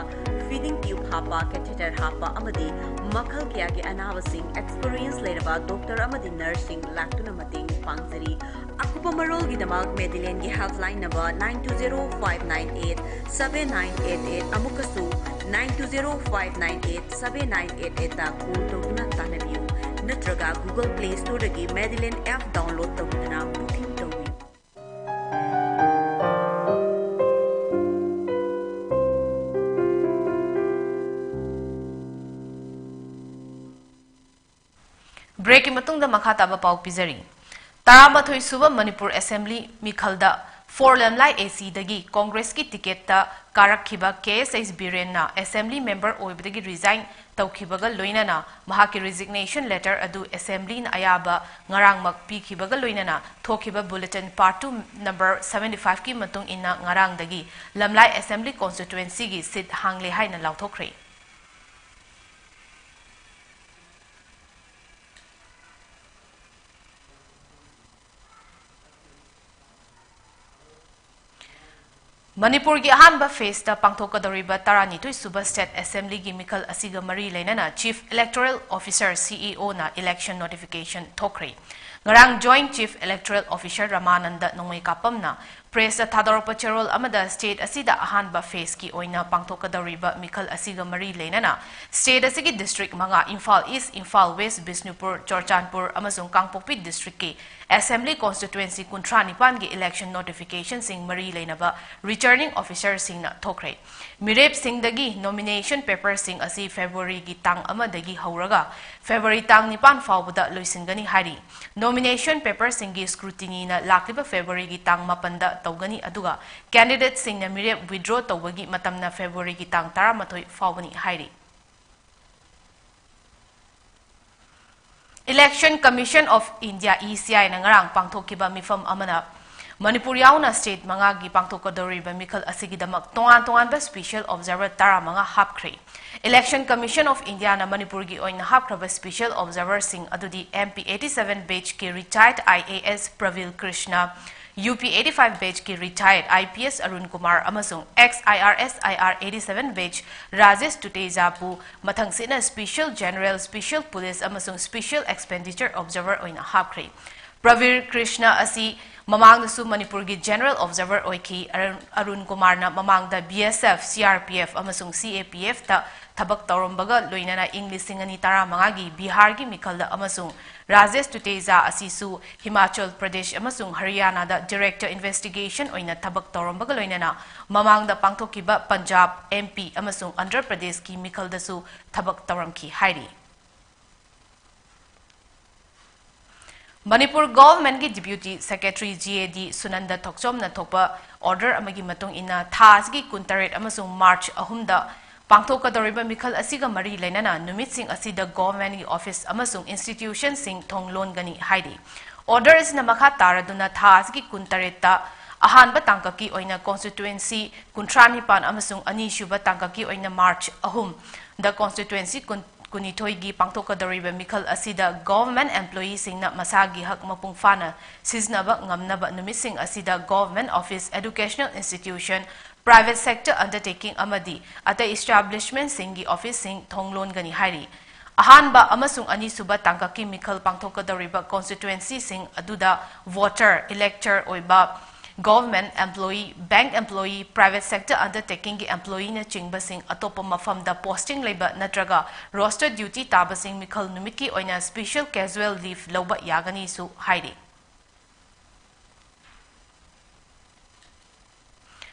ꯐꯤꯗꯤꯡ ꯇ꯭ꯌꯨꯕ ꯍꯥꯞꯄ, ꯀꯦꯊꯦꯇꯔ ꯍꯥꯞꯄ ꯑꯃꯗꯤ ꯃꯈꯜ ꯀꯌꯥꯒꯤ ꯑꯅꯥꯕꯁꯤꯡ ꯑꯦꯛꯁꯄꯤꯔꯤꯌꯦꯟꯁ ꯂꯩꯔꯕ ꯗꯣꯛꯇꯔ ꯑꯃꯗꯤ ꯅꯔꯁꯁꯤꯡ ꯂꯥꯛꯇꯨꯅ ꯃꯇꯦꯡ ꯄꯥꯡꯖꯔꯤ꯫ ꯑꯀꯨꯞꯄ ꯃꯔꯣꯜꯒꯤꯗꯃꯛ ꯃꯦꯗꯤꯂꯦꯟꯒꯤ helpline number nine two zero five nine eight seven nine eight eight ꯑꯃꯨꯛꯀꯁꯨ nine two zero five nine eight seven nine eight eight call ꯇꯧꯗꯨꯅ ꯇꯥꯟꯅꯕꯤꯌꯨ, ꯅꯠꯇ꯭ꯔꯒ Google Play Storeꯗꯒꯤ ꯃꯦꯗꯤꯂꯦꯟ ꯑꯦꯞ ꯗꯥꯎꯟꯂꯣꯗ ꯇꯧꯗꯨꯅ ꯕꯨꯀꯤꯡ ꯇꯧꯕꯤꯌꯨ꯫ ꯕ꯭ꯔꯦꯛꯀꯤ ꯃꯇꯨꯡꯗ ꯃꯈꯥ ꯇꯥꯕ ꯄꯥꯎ ꯄꯤꯖꯔꯤ꯫ ꯇꯔꯥꯃꯥꯊꯣꯏ ꯁꯨꯕ ꯃꯅꯤꯄꯨꯔ ꯑꯦꯁꯦꯝꯕ꯭ꯂꯤ ꯃꯤꯈꯜꯗ ꯐꯣꯔ ꯂꯝꯂꯥꯏ ꯑꯦꯁꯤꯗꯒꯤ ꯀꯣꯡꯒ꯭ꯔꯦꯁꯀꯤ ꯇꯤꯀꯦꯠꯇ ꯀꯥꯔꯛꯈꯤꯕ ꯀꯦ ꯑꯦꯁ ꯑꯩꯆ ꯕꯤꯔꯦꯟꯅ ꯑꯦꯁꯦꯝꯕ꯭ꯂꯤ ꯃꯦꯝꯕꯔ ꯑꯣꯏꯕꯗꯒꯤ ꯔꯤꯖꯥꯏꯟ ꯇꯧꯈꯤꯕꯒ ꯂꯣꯏꯅꯅ ꯃꯍꯥꯛꯀꯤ ꯔꯤꯖꯤꯒꯅꯦꯁꯟ ꯂꯦꯇꯔ ꯑꯗꯨ ꯑꯦꯁꯦꯝꯕ꯭ꯂꯤꯅ ꯑꯌꯥꯕ ꯉꯔꯥꯡꯃꯛ ꯄꯤꯈꯤꯕꯒ ꯂꯣꯏꯅꯅ ꯊꯣꯛꯈꯤꯕ bulletin part two number seventy five ꯀꯤ ꯃꯇꯨꯡ ꯏꯟꯅ ꯉꯔꯥꯡꯗꯒꯤ ꯂꯝꯂꯥꯏ ꯑꯦꯁꯦꯝꯕ꯭ꯂꯤ ꯀꯣꯟꯁꯇꯤꯇ꯭ꯋꯦꯟꯁꯤꯒꯤ ꯁꯤꯠ ꯍꯥꯡꯂꯦ ꯍꯥꯏꯅ ꯂꯥꯎꯊꯣꯛꯈ꯭ꯔꯦ꯫ ꯃꯅꯤꯄꯨꯔꯒꯤ ꯑꯍꯥꯟꯕ ꯐꯦꯁꯇ ꯄꯥꯡꯊꯣꯛꯀꯗꯧꯔꯤꯕ ꯇꯔꯥꯅꯤꯊꯣꯏ ꯁꯨꯕ ꯁ꯭ꯇꯦꯠ ꯑꯦꯁꯦꯝꯕ꯭ꯂꯤꯒꯤ ꯃꯤꯈꯜ ꯑꯁꯤꯒ ꯃꯔꯤ ꯂꯩꯅꯅ ꯆꯤꯐ ꯏꯂꯦꯛꯇꯣꯔꯦꯜ ꯑꯣꯐꯤꯁꯔ, ꯁꯤ ꯏ ꯑꯣꯅ ꯏꯂꯦꯛꯁꯟ ꯅꯣꯇꯤꯐꯤꯀꯦꯁꯟ ꯊꯣꯛꯈ꯭ꯔꯦ꯫ ꯉꯔꯥꯡ ꯖꯣꯏꯟꯠ ꯆꯤꯐ ꯏꯂꯦꯛꯇꯣꯔꯦꯜ ꯑꯣꯐꯤꯁꯔ ꯔꯃꯥꯅꯟꯗ ꯅꯣꯡꯃꯩꯀꯥꯄꯝꯅ ꯄ꯭ꯔꯦꯁꯇ ꯊꯥꯗꯣꯔꯛꯄ ꯆꯦꯔꯣꯜ ꯑꯃꯗ ꯁ꯭ꯇꯦꯠ ꯑꯁꯤꯗ ꯑꯍꯥꯟꯕ ꯐꯦꯁꯀꯤ ꯑꯣꯏꯅ ꯄꯥꯡꯊꯣꯛꯀꯗꯧꯔꯤꯕ ꯃꯤꯈꯜ ꯑꯁꯤꯒ ꯃꯔꯤ ꯂꯩꯅꯅ ꯁ꯭ꯇꯦꯠ ꯑꯁꯤꯒꯤ ꯗꯤꯁꯇ꯭ꯔꯤꯛ ꯃꯉꯥ, ꯏꯝꯐꯥꯜ ꯏꯁ꯭ꯠ, ꯏꯝꯐꯥꯜ ꯋꯦꯁ꯭ꯠ, ꯕꯤꯁꯅꯨꯄꯨꯔ, ꯆꯨꯔꯆꯥꯟꯄꯨꯔ ꯑꯃꯁꯨꯡ ꯀꯥꯡꯄꯣꯛꯄꯤ ꯗꯤꯁꯇ꯭ꯔꯤꯛꯀꯤ ꯑꯦꯁꯦꯝꯕ꯭ꯂꯤ ꯀꯣꯟꯁꯇꯤꯇ꯭ꯋꯦꯟꯁꯤ ꯀꯨꯟꯊ꯭ꯔꯥ ꯅꯤꯄꯥꯟꯒꯤ ꯏꯂꯦꯛꯁꯟ ꯅꯣꯇꯤꯐꯤꯀꯦꯁꯟꯁꯤꯡ ꯃꯔꯤ ꯂꯩꯅꯕ ꯔꯤꯇꯔꯅꯤꯡ ꯑꯣꯐꯤꯁꯔꯁꯤꯡꯅ ꯊꯣꯛꯈ꯭ꯔꯦ꯫ ꯃꯤꯔꯦꯞꯁꯤꯡꯗꯒꯤ ꯅꯣꯃꯤꯅꯦꯁꯟ ꯄꯦꯄꯔꯁꯤꯡ ꯑꯁꯤ ꯐꯦꯕ꯭ꯔꯨꯋꯥꯔꯤꯒꯤ ꯇꯥꯡ ꯑꯃꯗꯒꯤ ꯍꯧꯔꯒ ꯐꯦꯕ꯭ꯔꯨꯋꯥꯔꯤ ꯇꯥꯡ ꯅꯤꯄꯥꯟ ꯐꯥꯎꯕꯗ ꯂꯣꯏꯁꯤꯟꯒꯅꯤ ꯍꯥꯏꯔꯤ꯫ ꯅꯣꯃꯤꯅꯦꯁꯟ ꯄꯦꯄꯔꯁꯤꯡꯒꯤ ꯁ꯭ꯀ꯭ꯔꯨꯇꯤꯅꯤꯅ ꯂꯥꯛꯂꯤꯕ ꯐꯦꯕ꯭ꯔꯨꯋꯥꯔꯤꯒꯤ ꯇꯥꯡ ꯃꯥꯄꯟꯗ ꯇꯧꯒꯅꯤ, ꯑꯗꯨꯒ ꯀꯦꯟꯗꯤꯗꯦꯠꯁꯤꯡꯅ ꯃꯤꯔꯦꯞ ꯋꯤꯗ꯭ꯔꯣ ꯇꯧꯕꯒꯤ ꯃꯇꯝꯅ ꯐꯦꯕ꯭ꯔꯨꯋꯥꯔꯤꯒꯤ ꯇꯥꯡ ꯇꯔꯥꯃꯥꯊꯣꯏ ꯐꯥꯎꯕꯅꯤ ꯍꯥꯏꯔꯤ꯫ Election Commission of India, E C I ꯅ ꯉꯔꯥꯡ ꯄꯥꯡꯊꯣꯛꯈꯤꯕ ꯃꯤꯐꯝ ꯑꯃꯅ ꯃꯅꯤꯄꯨꯔ ꯌꯥꯎꯅ ꯁ꯭ꯇꯦꯠ ꯃꯉꯥꯒꯤ ꯄꯥꯡꯊꯣꯛꯀꯗꯧꯔꯤꯕ ꯃꯤꯈꯜ ꯑꯁꯤꯒꯤꯗꯃꯛ ꯇꯣꯉꯥꯟ ꯇꯣꯉꯥꯟꯕ ꯁ꯭ꯄꯤꯁꯦꯜ ꯑꯣꯕꯖꯥꯔꯚꯔ ꯇꯔꯥꯃꯉꯥ ꯍꯥꯞꯈ꯭ꯔꯦ꯫ Election Commission of India ꯅ ꯃꯅꯤꯄꯨꯔꯒꯤ ꯑꯣꯏꯅ ꯍꯥꯞꯈ꯭ꯔꯕ ꯁ꯭ꯄꯤꯁꯦꯜ ꯑꯣꯕꯖꯥꯔꯚꯔꯁꯤꯡ ꯑꯗꯨꯗꯤ M P eighty seven batch ꯀꯤ retired I A S ꯄ꯭ꯔꯕꯤꯜ Krishna, U P eighty five batch ꯀꯤ retired I P S Arun Kumar ꯑꯃꯁꯨꯡ ex I R S I R eighty seven batch Rajesh ꯇꯨꯇꯦꯖꯥꯕꯨ ꯃꯊꯪꯁꯤꯠꯅ Special General, Special Police ꯑꯃꯁꯨꯡ Special Expenditure Observer ꯑꯣꯏꯅ ꯍꯥꯞꯈ꯭ꯔꯦ꯫ ꯄ꯭ꯔꯕꯤꯔ ꯀ꯭ꯔꯤꯁꯅ ꯑꯁꯤ ꯃꯃꯥꯡꯗꯁꯨ ꯃꯅꯤꯄꯨꯔꯒꯤ General Observer ꯑꯣꯏꯈꯤ꯫ ꯑꯔꯨꯟ, ꯑꯔꯨꯟ ꯀꯨꯃꯥꯔꯅ ꯃꯃꯥꯡꯗ B S F, C R P F ꯑꯃꯁꯨꯡ C A P F ꯇ ꯊꯕꯛ ꯇꯧꯔꯝꯕꯒ ꯂꯣꯏꯅꯅ ꯏꯪ ꯂꯤꯁꯤꯡ ꯑꯅꯤ ꯇꯔꯥꯃꯉꯥꯒꯤ ꯕꯤꯍꯥꯔꯒꯤ ꯃꯤꯈꯜꯗ ꯑꯃꯁꯨꯡ ꯔꯥꯖꯦꯁ ꯇꯨꯇꯦꯖꯥ ꯑꯁꯤꯁꯨ ꯍꯤꯃꯥꯆꯜ ꯄ꯭ꯔꯗꯦꯁ ꯑꯃꯁꯨꯡ ꯍꯔꯤꯌꯥꯅꯥꯗ Director Investigation ꯑꯣꯏꯅ ꯊꯕꯛ ꯇꯧꯔꯝꯕꯒ ꯂꯣꯏꯅꯅ ꯃꯃꯥꯡꯗ ꯄꯥꯡꯊꯣꯛꯈꯤꯕ ꯄꯟꯖꯥꯕ, M P ꯑꯃꯁꯨꯡ ꯑꯟꯙ꯭ꯔ ꯄ꯭ꯔꯗꯦꯁꯀꯤ ꯃꯤꯈꯜꯗꯁꯨ ꯊꯕꯛ ꯇꯧꯔꯝꯈꯤ ꯍꯥꯏꯔꯤ꯫ Manipur ꯒꯣꯚꯔꯟꯃꯦꯟꯠꯀꯤ Deputy Secretary G A D ꯁꯨꯅꯟꯗ ꯊꯣꯛꯆꯣꯝꯅ ꯊꯣꯛꯄ order ꯑꯃꯒꯤ ꯃꯇꯨꯡ ꯏꯟꯅ ꯊꯥ ꯑꯁꯤꯒꯤ ꯀꯨꯟꯇꯔꯦꯠ ꯑꯃꯁꯨꯡ ꯃꯥꯔꯆ ꯑꯍꯨꯝꯗ ꯄꯥꯡꯊꯣꯛꯀꯗꯧꯔꯤꯕ ꯃꯤꯈꯜ ꯑꯁꯤꯒ ꯃꯔꯤ ꯂꯩꯅꯅ ꯅꯨꯃꯤꯠꯁꯤꯡ ꯑꯁꯤꯗ ꯒꯣꯚꯔꯟꯃꯦꯟꯠꯀꯤ office ꯑꯃꯁꯨꯡ institutionꯁꯤꯡ ꯊꯣꯡ ꯂꯣꯟꯒꯅꯤ ꯍꯥꯏꯔꯤ꯫ Order ꯑꯁꯤꯅ ꯃꯈꯥ ꯇꯥꯔꯗꯨꯅ ꯊꯥ ꯑꯁꯤꯒꯤ ꯀꯨꯟꯇꯔꯦꯠꯇ ꯑꯍꯥꯟꯕ ꯇꯥꯡꯀꯛꯀꯤ ꯑꯣꯏꯅ constituency ꯀꯨꯟꯊ꯭ꯔꯥ ꯅꯤꯄꯥꯟ ꯑꯃꯁꯨꯡ ꯑꯅꯤꯁꯨꯕ ꯇꯥꯡꯀꯛꯀꯤ ꯑꯣꯏꯅ ꯃꯥꯔꯆ ꯑꯍꯨꯝꯗ constituency ꯀꯨꯟ, ꯀꯨꯟꯅꯤꯊꯣꯏꯒꯤ ꯄꯥꯡꯊꯣꯛꯀꯗꯧꯔꯤꯕ ꯃꯤꯈꯜ ꯑꯁꯤꯗ ꯒꯣꯚꯔꯟꯃꯦꯟꯠ employeeꯁꯤꯡꯅ ꯃꯁꯥꯒꯤ ꯍꯛ ꯃꯄꯨꯡ ꯐꯥꯅ ꯁꯤꯖꯤꯟꯅꯕ ꯉꯝꯅꯕ ꯅꯨꯃꯤꯠꯁꯤꯡ ꯑꯁꯤꯗ government office, educational institution, private sector undertaking ꯑꯃꯗꯤ ꯑꯇꯩ establishmentꯁꯤꯡꯒꯤ officeꯁꯤꯡ ꯊꯣꯡ ꯂꯣꯟꯒꯅꯤ ꯍꯥꯏꯔꯤ꯫ ꯑꯍꯥꯟꯕ ꯑꯃꯁꯨꯡ ꯑꯅꯤꯁꯨꯕ ꯇꯥꯡꯀꯛꯀꯤ ꯃꯤꯈꯜ ꯄꯥꯡꯊꯣꯛꯀꯗꯧꯔꯤꯕ constituencyꯁꯤꯡ ꯑꯗꯨꯗ voter, elector ꯑꯣꯏꯕ government employee, bank employee, private sector undertakingꯒꯤ employeeꯅꯆꯤꯡꯕꯁꯤꯡ ꯑꯇꯣꯞꯄ ꯃꯐꯝꯗ posting ꯂꯩꯕ ꯅꯠꯇ꯭ꯔꯒ roster duty ꯇꯥꯕꯁꯤꯡ ꯃꯤꯈꯜ ꯅꯨꯃꯤꯠꯀꯤ ꯑꯣꯏꯅ special casual leave ꯂꯧꯕ ꯌꯥꯒꯅꯤꯁꯨ ꯍꯥꯏꯔꯤ꯫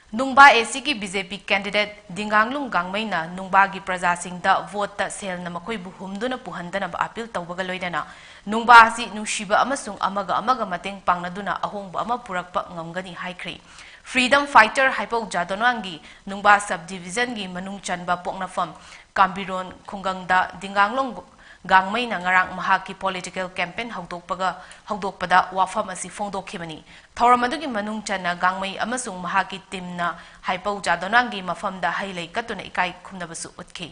ꯅꯨꯡꯕꯥ ACꯒꯤ BJP candidate ꯗꯤꯡꯒꯥꯡꯂꯨꯡ ꯒꯥꯡꯃꯩꯅ ꯅꯨꯡꯕꯥꯒꯤ ꯄ꯭ꯔꯖꯥꯁꯤꯡꯗ voteꯇ ꯁꯦꯜꯅ ꯃꯈꯣꯏꯕꯨ ꯍꯨꯝꯗꯨꯅ ꯄꯨꯍꯟꯗꯅꯕ appeal ꯇꯧꯕꯒ ꯂꯣꯏꯅꯅ ꯅꯨꯡꯕꯥ ꯑꯁꯤ ꯅꯨꯡꯁꯤꯕ ꯑꯃꯁꯨꯡ ꯑꯃꯒ ꯑꯃꯒ ꯃꯇꯦꯡ ꯄꯥꯡꯅꯗꯨꯅ ꯑꯍꯣꯡꯕ ꯑꯃ ꯄꯨꯔꯛꯄ ꯉꯝꯒꯅꯤ ꯍꯥꯏꯈ꯭ꯔꯤ꯫ Freedom fighter ꯍꯩꯄꯧ ꯖꯥꯗꯣꯅꯥꯡꯒꯤ ꯅꯨꯡꯕꯥ sub divisionꯒꯤ ꯃꯅꯨꯡ ꯆꯟꯕ ꯄꯣꯛꯅꯐꯝ ꯀꯥꯝꯕꯤꯔꯣꯟ ꯈꯨꯡꯒꯪꯗ ꯗꯤꯡꯒꯥꯡꯂꯣꯡ ꯒꯥꯡꯃꯩꯅ ꯉꯔꯥꯡ ꯃꯍꯥꯛꯀꯤ political campaign ꯍꯧꯗꯣꯛꯄꯒ, ꯍꯧꯗꯣꯛꯄꯗ ꯋꯥꯐꯝ ꯑꯁꯤ ꯐꯣꯡꯗꯣꯛꯈꯤꯕꯅꯤ꯫ ꯊꯧꯔꯝ ꯑꯗꯨꯒꯤ ꯃꯅꯨꯡ ꯆꯟꯅ ꯒꯥꯡꯃꯩ ꯑꯃꯁꯨꯡ ꯃꯍꯥꯛꯀꯤ teamꯅ ꯍꯩꯄꯧ ꯖꯥꯗꯣꯅꯥꯡꯒꯤ ꯃꯐꯝꯗ ꯍꯩ ꯂꯩ ꯀꯠꯇꯨꯅ ꯏꯀꯥꯏ ꯈꯨꯝꯅꯕꯁꯨ ꯎꯠꯈꯤ꯫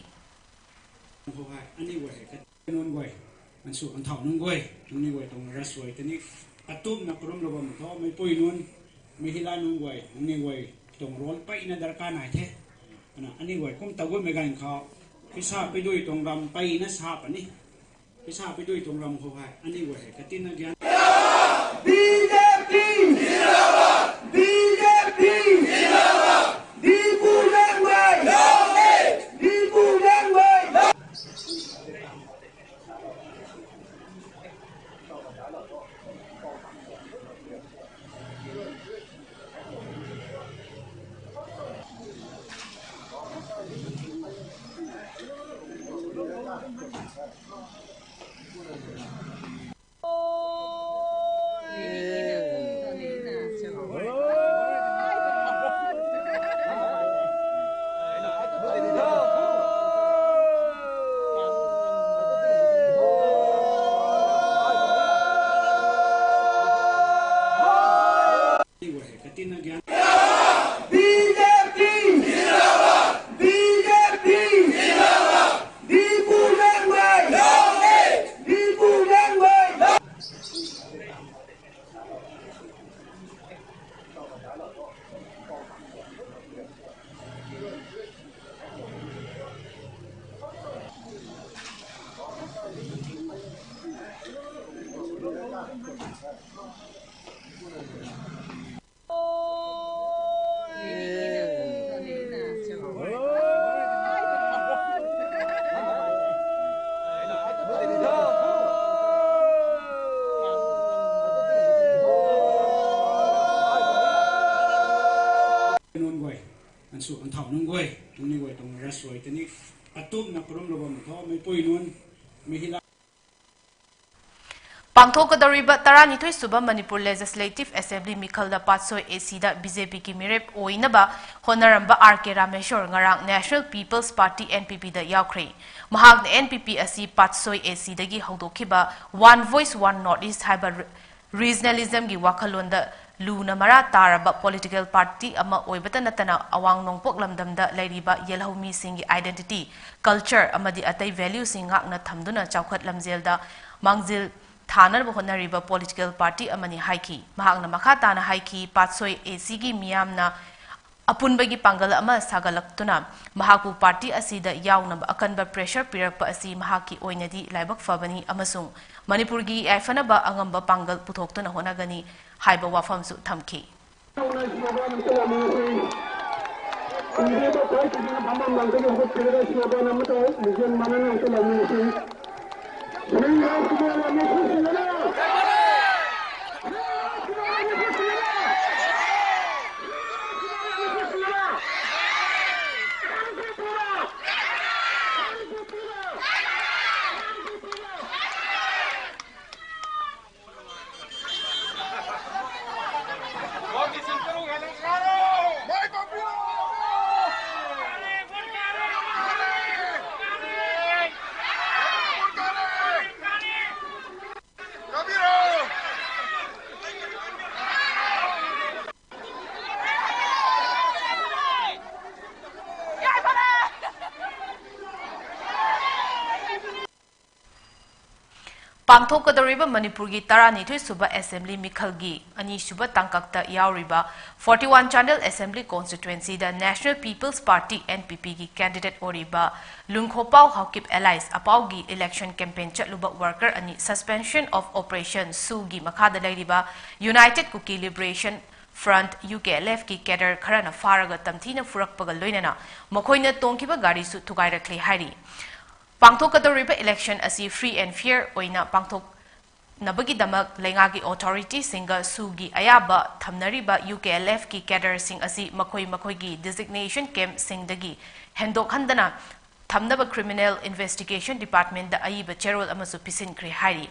ꯅꯣꯟꯒꯣꯏ, ꯃꯟꯁꯨ ꯑꯟꯊꯥꯎ ꯅꯣꯟꯒꯣꯏ, ꯅꯪꯅꯤꯒꯣꯏ ꯇꯣꯡ ꯔꯁ ꯑꯣꯏ ꯇꯅꯤ꯫ ꯑꯇꯣꯝꯅ ꯀꯔꯝꯂꯕ ꯃꯊꯧ ꯃꯩꯄꯣꯏ ꯅꯣꯟ, ꯃꯍꯤꯂꯥ ꯅꯣꯟꯒꯣꯏ, ꯅꯪꯅꯤꯒꯣꯏ ꯇꯣꯡ ꯔꯣꯜ ꯄꯩꯅ ꯗꯔꯀꯥꯔ ꯅꯥꯏꯊꯦ꯫ ꯑꯅ ꯑꯅꯤꯒꯣꯏ ꯀꯨꯝ ꯇꯧꯒꯣꯏ ꯃꯦꯒꯥꯏꯟ ꯈꯥꯎ, ꯄꯩꯁꯥ ꯄꯩꯗꯣꯏ ꯇꯣꯡ ꯔꯝ ꯄꯩꯅ ꯁꯥꯄꯅꯤ꯫ ꯄꯩꯁꯥ ꯄꯩꯗꯣꯏ ꯇꯣꯡ ꯔꯝ ꯈꯣ ꯍꯥꯏ, ꯑꯅꯤꯒꯣꯏ ꯍꯥꯏ ꯀꯇꯤꯟꯅ ꯒ꯭ꯌꯥꯟ ꯅꯨꯡꯒꯣꯏ ꯅꯨꯡꯅꯤꯡꯒꯣꯏ ꯇꯧꯅꯔꯁꯨ ꯑꯩꯇꯅꯤ ꯑꯇꯣꯞꯅ ꯀꯔꯝꯂꯕ ꯃꯊꯧ ꯃꯩꯄꯣꯏ ꯅꯣꯟ ꯃꯤꯍꯤꯂꯥ ꯄꯥꯡꯊꯣꯛꯀꯗꯧꯔꯤꯕ ꯇꯔꯥꯅꯤꯊꯣꯏ ꯁꯨꯕ ꯃꯅꯤꯄꯨꯔ Legislative Assembly ꯃꯤꯈꯜꯗ ꯄꯥꯠꯁꯣꯏ ꯑꯦ ꯁꯤꯗ ꯕꯤ ꯖꯦ ꯄꯤꯒꯤ ꯃꯤꯔꯦꯞ ꯑꯣꯏꯅꯕ ꯍꯣꯠꯅꯔꯝꯕ ꯑꯥꯔ ꯀꯦ ꯔꯥꯃꯦꯁꯣꯔ ꯉꯔꯥꯡ National People's Party, N P P ꯗ ꯌꯥꯎꯈ꯭ꯔꯦ꯫ ꯃꯍꯥꯛꯅ N P P ꯑꯁꯤ ꯄꯥꯠꯁꯣꯏ ꯑꯦ ꯁꯤꯗꯒꯤ ꯍꯧꯗꯣꯛꯈꯤꯕ One Voice, One North East ꯍꯥꯏꯕ ꯔꯤ-, Regionalismꯒꯤ ꯋꯥꯈꯜꯂꯣꯟꯗ ꯂꯨꯅ ꯃꯔꯥ ꯇꯥꯔꯕ political party ꯑꯃ ꯑꯣꯏꯕꯇ ꯅꯠꯇꯅ ꯑꯋꯥꯡ ꯅꯣꯡꯄꯣꯛ ꯂꯝꯗꯝꯗ ꯂꯩꯔꯤꯕ ꯌꯦꯜꯍꯧꯃꯤꯁꯤꯡꯒꯤ identity, culture ꯑꯃꯗꯤ ꯑꯇꯩ valueꯁꯤꯡ ꯉꯥꯛꯅ ꯊꯝꯗꯨꯅ ꯆꯥꯎꯈꯠ ꯂꯝꯖꯦꯜꯗ ꯃꯥꯡꯖꯤꯜ ꯊꯥꯅꯅꯕ ꯍꯣꯠꯅꯔꯤꯕ political party ꯑꯃꯅꯤ ꯍꯥꯏꯈꯤ꯫ ꯃꯍꯥꯛꯅ ꯃꯈꯥ ꯇꯥꯅ ꯍꯥꯏꯈꯤ, ꯄꯥꯠꯁꯣꯏ ꯑꯦ ꯁꯤꯒꯤ ꯃꯤꯌꯥꯝꯅ ꯑꯄꯨꯟꯕꯒꯤ ꯄꯥꯡꯒꯜ ꯑꯃ ꯁꯥꯒꯠꯂꯛꯇꯨꯅ ꯃꯍꯥꯛꯄꯨ party ꯑꯁꯤꯗ ꯌꯥꯎꯅꯕ ꯑꯀꯟꯕ pressure ꯄꯤꯔꯛꯄ ꯑꯁꯤ ꯃꯍꯥꯛꯀꯤ ꯑꯣꯏꯅꯗꯤ ꯂꯥꯏꯕꯛ ꯐꯕꯅꯤ ꯑꯃꯁꯨꯡ ꯃꯅꯤꯄꯨꯔꯒꯤ ꯌꯥꯏꯐꯅꯕ ꯑꯉꯝꯕ ꯄꯥꯡꯒꯜ ꯄꯨꯊꯣꯛꯇꯨꯅ ꯍꯣꯠꯅꯒꯅꯤ ꯍꯥꯏꯕ ꯋꯥꯐꯝꯁꯨ ꯊꯝꯈꯤ꯫ ꯄꯥꯡꯊꯣꯛꯀꯗꯧꯔꯤꯕ ꯃꯅꯤꯄꯨꯔꯒꯤ ꯇꯔꯥꯅꯤꯊꯣꯏ ꯁꯨꯕ Assembly ꯃꯤꯈꯜꯒꯤ ꯑꯅꯤꯁꯨꯕ ꯇꯥꯡꯀꯛꯇ ꯌꯥꯎꯔꯤꯕ forty one Chandel Assembly Constituencyꯗ National People's Party, N P Pꯒꯤ candidate ꯑꯣꯏꯔꯤꯕ ꯂꯨꯡꯈꯣꯄꯥꯎ ꯍꯥꯎꯀꯤꯞ alias ꯑꯄꯥꯎꯒꯤ election campaign ꯆꯠꯂꯨꯕ worker ꯑꯅꯤ Suspension of Operation, SoOꯒꯤ ꯃꯈꯥꯗ ꯂꯩꯔꯤꯕ United Kuki Liberation Front, U K L Fꯀꯤ cadre ꯈꯔꯅ ꯐꯥꯔꯒ ꯇꯝꯊꯤꯅ ꯐꯨꯔꯛꯄꯒ ꯂꯣꯏꯅꯅ ꯃꯈꯣꯏꯅ ꯇꯣꯡꯈꯤꯕ ꯒꯥꯔꯤꯁꯨ ꯊꯨꯒꯥꯏꯔꯛꯂꯦ ꯍꯥꯏꯔꯤ꯫ ꯄꯥꯡꯊꯣꯛꯀꯗꯧꯔꯤꯕ election ꯑꯁꯤ free and fair ꯑꯣꯏꯅ ꯄꯥꯡꯊꯣꯛ-, ꯅꯕꯒꯤꯗꯃꯛ ꯂꯩꯉꯥꯛꯀꯤ authorityꯁꯤꯡꯒ ꯁꯨꯒꯤ ꯑꯌꯥꯕ ꯊꯝꯅꯔꯤꯕ UKLFꯀꯤ cadreꯁꯤꯡ ꯑꯁꯤ ꯃꯈꯣꯏ ꯃꯈꯣꯏꯒꯤ designation campꯁꯤꯡꯗꯒꯤ ꯍꯦꯟꯗꯣꯛꯍꯟꯗꯅ ꯊꯝꯅꯕ Criminal Investigation Departmentꯇ ꯑꯏꯕ ꯆꯦꯔꯣꯜ ꯑꯃꯁꯨ ꯄꯤꯁꯤꯟꯈ꯭ꯔꯦ ꯍꯥꯏꯔꯤ꯫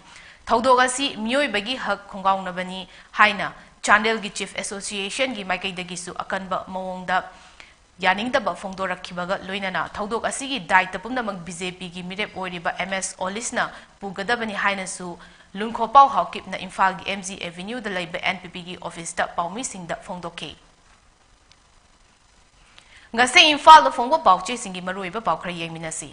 ꯊꯧꯗꯣꯛ ꯑꯁꯤ ꯃꯤꯑꯣꯏꯕꯒꯤ ꯍꯛ ꯈꯣꯡꯒꯥꯎꯅꯕꯅꯤ ꯍꯥꯏꯅ ꯆꯥꯟꯗꯦꯜꯒꯤ Chief Associationꯒꯤ ꯃꯥꯏꯀꯩꯗꯒꯤꯁꯨ ꯑꯀꯟꯕ ꯃꯑꯣꯡꯗ ꯌꯥꯅꯤꯡꯗꯕ ꯐꯣꯡꯗꯣꯔꯛꯈꯤꯕꯒ ꯂꯣꯏꯅꯅ ꯊꯧꯗꯣꯛ ꯑꯁꯤꯒꯤ ꯗꯥꯏꯇ ꯄꯨꯝꯅꯃꯛ BJPꯒꯤ ꯃꯤꯔꯦꯞ ꯑꯣꯏꯔꯤꯕ MS Olisꯅ ꯄꯨꯒꯗꯕꯅꯤ ꯍꯥꯏꯅꯁꯨ ꯂꯨꯟꯈꯣꯄꯥꯎ ꯍꯥꯎꯀꯤꯞꯅ ꯏꯝꯐꯥꯜꯒꯤ MG Avenueꯗ ꯂꯩꯕ NPPꯒꯤ officeꯇ ꯄꯥꯎꯃꯤꯁꯤꯡꯗ ꯐꯣꯡꯗꯣꯛꯈꯤ꯫ ꯉꯁꯤ ꯏꯝꯐꯥꯜꯗ ꯐꯣꯡꯕ ꯄꯥꯎꯆꯦꯁꯤꯡꯒꯤ ꯃꯔꯨꯑꯣꯏꯕ ꯄꯥꯎ ꯈꯔ ꯌꯦꯡꯃꯤꯟꯅꯁꯤ꯫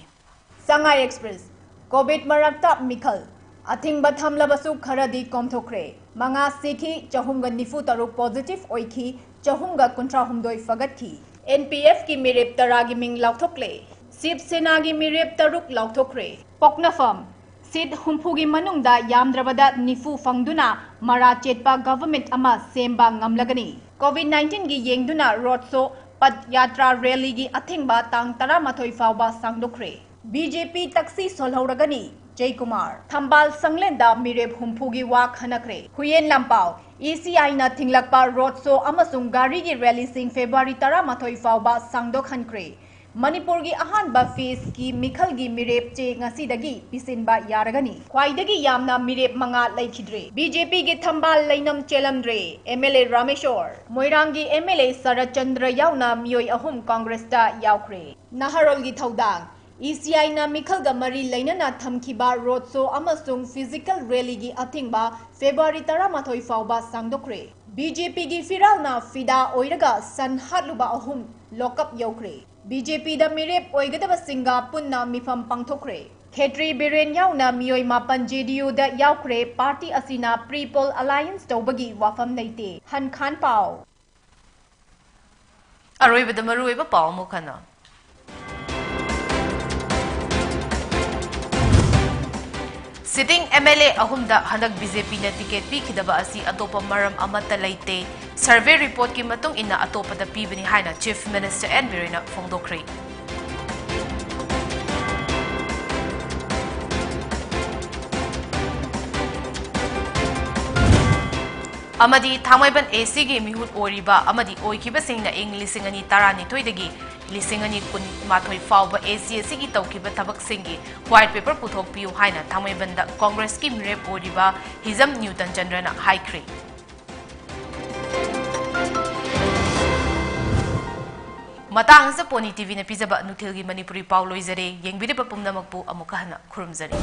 Sangai Express, COVID ꯃꯔꯛꯇ ꯃꯤꯈꯜ꯫ ꯑꯊꯤꯡꯕ ꯊꯝꯂꯕꯁꯨ ꯈꯔꯗꯤ ꯀꯣꯝꯊꯣꯛꯈ꯭ꯔꯦ꯫ ꯃꯉꯥ ꯁꯤꯈꯤ, ꯆꯍꯨꯝꯒ ꯅꯤꯐꯨ ꯇꯔꯨꯛ positive ꯑꯣꯏꯈꯤ, ꯆꯍꯨꯝꯒ ꯀꯨꯟꯊ꯭ꯔꯥ ꯍꯨꯝꯗꯣꯏ ꯐꯒꯠꯈꯤ꯫ NPFꯀꯤ ꯃꯤꯔꯦꯞ ꯇꯔꯥꯒꯤ ꯃꯤꯡ ꯂꯥꯎꯊꯣꯛꯂꯦ꯫ ꯁꯤꯕ ꯁꯦꯅꯥꯒꯤ ꯃꯤꯔꯦꯞ ꯇꯔꯨꯛ ꯂꯥꯎꯊꯣꯛꯈ꯭ꯔꯦ꯫ ꯄꯣꯛꯅꯐꯝ, seat ꯍꯨꯝꯐꯨꯒꯤ ꯃꯅꯨꯡꯗ ꯌꯥꯝꯗ꯭ꯔꯕꯗ ꯅꯤꯐꯨ ꯐꯪꯗꯨꯅ ꯃꯔꯥ ꯆꯦꯠꯄ government ꯑꯃ ꯁꯦꯝꯕ ꯉꯝꯂꯒꯅꯤ꯫ COVID nineteenꯒꯤ ꯌꯦꯡꯗꯨꯅ road show, ꯄꯗ ꯌꯥꯇ꯭ꯔꯥ rallyꯒꯤ ꯑꯊꯤꯡꯕ ꯇꯥꯡ ꯇꯔꯥꯃꯥꯊꯣꯏ ꯐꯥꯎꯕ ꯁꯥꯡꯗꯣꯛꯈ꯭ꯔꯦ꯫ BJP ꯇꯛꯁꯤ ꯁꯣꯜꯍꯧꯔꯒꯅꯤ, ꯖꯩꯀꯨꯃꯥꯔ꯫ ꯊꯝꯕꯥꯜ ꯁꯪꯂꯦꯟꯗ ꯃꯤꯔꯦꯞ ꯍꯨꯝꯐꯨꯒꯤ ꯋꯥ ꯈꯟꯅꯈ꯭ꯔꯦ꯫ ꯍꯨꯌꯦꯟ ꯂꯥꯟꯄꯥꯎ, ECIꯅ ꯊꯤꯡꯂꯛꯄ road show ꯑꯃꯁꯨꯡ ꯒꯥꯔꯤꯒꯤ rallyꯁꯤꯡ February ꯇꯔꯥꯃꯥꯊꯣꯏ ꯐꯥꯎꯕ ꯁꯥꯡꯗꯣꯛꯍꯟꯈ꯭ꯔꯦ꯫ ꯃꯅꯤꯄꯨꯔꯒꯤ ꯑꯍꯥꯟꯕ phaseꯀꯤ ꯃꯤꯈꯜꯒꯤ ꯃꯤꯔꯦꯞ ꯆꯦ ꯉꯁꯤꯗꯒꯤ ꯄꯤꯁꯤꯟꯕ ꯌꯥꯔꯒꯅꯤ꯫ ꯈ꯭ꯋꯥꯏꯗꯒꯤ ꯌꯥꯝꯅ ꯃꯤꯔꯦꯞ ꯃꯉꯥ ꯂꯩꯈꯤꯗ꯭ꯔꯦ꯫ BJPꯒꯤ ꯊꯝꯕꯥꯜ ꯂꯩꯅꯝ ꯆꯦꯜꯂꯝꯗ꯭ꯔꯦ꯫ MLA ꯔꯥꯃꯦꯁꯣꯔ, ꯃꯣꯏꯔꯥꯡꯒꯤ MLA ꯁꯔꯠ ꯆꯟꯗ꯭ꯔ ꯌꯥꯎꯅ ꯃꯤꯑꯣꯏ ꯑꯍꯨꯝ Congressꯇ ꯌꯥꯎꯈ꯭ꯔꯦ꯫ ꯅꯍꯥꯔꯣꯜꯒꯤ ꯊꯧꯗꯥꯡ, ECIꯅ ꯃꯤꯈꯜꯒ ꯃꯔꯤ ꯂꯩꯅꯅ ꯊꯝꯈꯤꯕ road show ꯑꯃꯁꯨꯡ physical rallyꯒꯤ ꯑꯊꯤꯡꯕ February ꯇꯔꯥꯃꯥꯊꯣꯏ ꯐꯥꯎꯕ ꯁꯥꯡꯗꯣꯛꯈ꯭ꯔꯦ꯫ BJPꯒꯤ ꯐꯤꯔꯥꯜꯅ ꯐꯤꯗꯥ ꯑꯣꯏꯔꯒ ꯁꯟ ꯍꯥꯠꯂꯨꯕ ꯑꯍꯨꯝ lockup ꯌꯧꯈ꯭ꯔꯦ꯫ BJPꯗ ꯃꯤꯔꯦꯞ ꯑꯣꯏꯒꯗꯕꯁꯤꯡꯒ ꯄꯨꯟꯅ ꯃꯤꯐꯝ ꯄꯥꯡꯊꯣꯛꯈ꯭ꯔꯦ꯫ ꯈꯦꯇ꯭ꯔꯤ ꯕꯤꯔꯦꯟ ꯌꯥꯎꯅ ꯃꯤꯑꯣꯏ ꯃꯥꯄꯟ JDUꯗ ꯌꯥꯎꯈ꯭ꯔꯦ꯫ Party ꯑꯁꯤꯅ pre-poll alliance ꯇꯧꯕꯒꯤ ꯋꯥꯐꯝ ꯂꯩꯇꯦ꯫ ꯍꯟꯈꯥꯟ ꯄꯥꯎ꯫ ꯑꯔꯣꯏꯕꯗ ꯃꯔꯨꯑꯣꯏꯕ ꯄꯥꯎ ꯑꯃꯨꯛ ꯍꯟꯅ꯫ Sitting MLA ꯑꯍꯨꯝꯗ ꯍꯟꯗꯛ BJPꯅ ticket ꯄꯤꯈꯤꯗꯕ ꯑꯁꯤ ꯑꯇꯣꯞꯄ ꯃꯔꯝ ꯑꯃꯠꯇ ꯂꯩꯇꯦ꯫ Survey reportꯀꯤ ꯃꯇꯨꯡ ꯏꯟꯅ ꯑꯇꯣꯞꯄꯗ ꯄꯤꯕꯅꯤ ꯍꯥꯏꯅ Chief Minister N ꯕꯤꯔꯦꯟꯅ ꯐꯣꯡꯗꯣꯛꯈ꯭ꯔꯦ꯫ ꯑꯃꯗꯤ ꯊꯥꯡꯃꯩꯕꯟ ꯑꯦ ꯁꯤꯒꯤ ꯃꯤꯍꯨꯠ ꯑꯣꯏꯔꯤꯕ ꯑꯃꯗꯤ ꯑꯣꯏꯈꯤꯕꯁꯤꯡꯅ ꯏꯪ ꯂꯤꯁꯤꯡ ꯑꯅꯤ ꯇꯔꯥꯅꯤꯊꯣꯏꯗꯒꯤ ꯂꯤꯁꯤꯡ ꯑꯅꯤ ꯀꯨꯟꯃꯥꯊꯣꯏ ꯐꯥꯎꯕ ꯑꯦ ꯁꯤ ꯑꯁꯤꯒꯤ ꯇꯧꯈꯤꯕ ꯊꯕꯛꯁꯤꯡꯒꯤ white paper ꯄꯨꯊꯣꯛꯄꯤꯌꯨ ꯍꯥꯏꯅ ꯊꯥꯡꯃꯩꯕꯟꯗ ꯀꯣꯡꯒ꯭ꯔꯦꯁꯀꯤ ꯃꯤꯔꯦꯞ ꯑꯣꯏꯔꯤꯕ ꯍꯤꯖꯝ ꯅ꯭ꯌꯨꯇꯟ ꯆꯟꯗ꯭ꯔꯅ ꯍꯥꯏꯈ꯭ꯔꯦ꯫ ꯃꯇꯥꯡ ꯑꯁꯤꯗ ꯄꯣꯅꯤ ꯇꯤꯚꯤꯅ ꯄꯤꯖꯕ ꯅꯨꯡꯊꯤꯜꯒꯤ ꯃꯅꯤꯄꯨꯔꯤ ꯄꯥꯎ ꯂꯣꯏꯖꯔꯦ꯫ ꯌꯦꯡꯕꯤꯔꯤꯕ ꯄꯨꯝꯅꯃꯛꯄꯨ ꯑꯃꯨꯛꯀ ꯍꯟꯅ ꯈꯨꯔꯨꯝꯖꯔꯤ꯫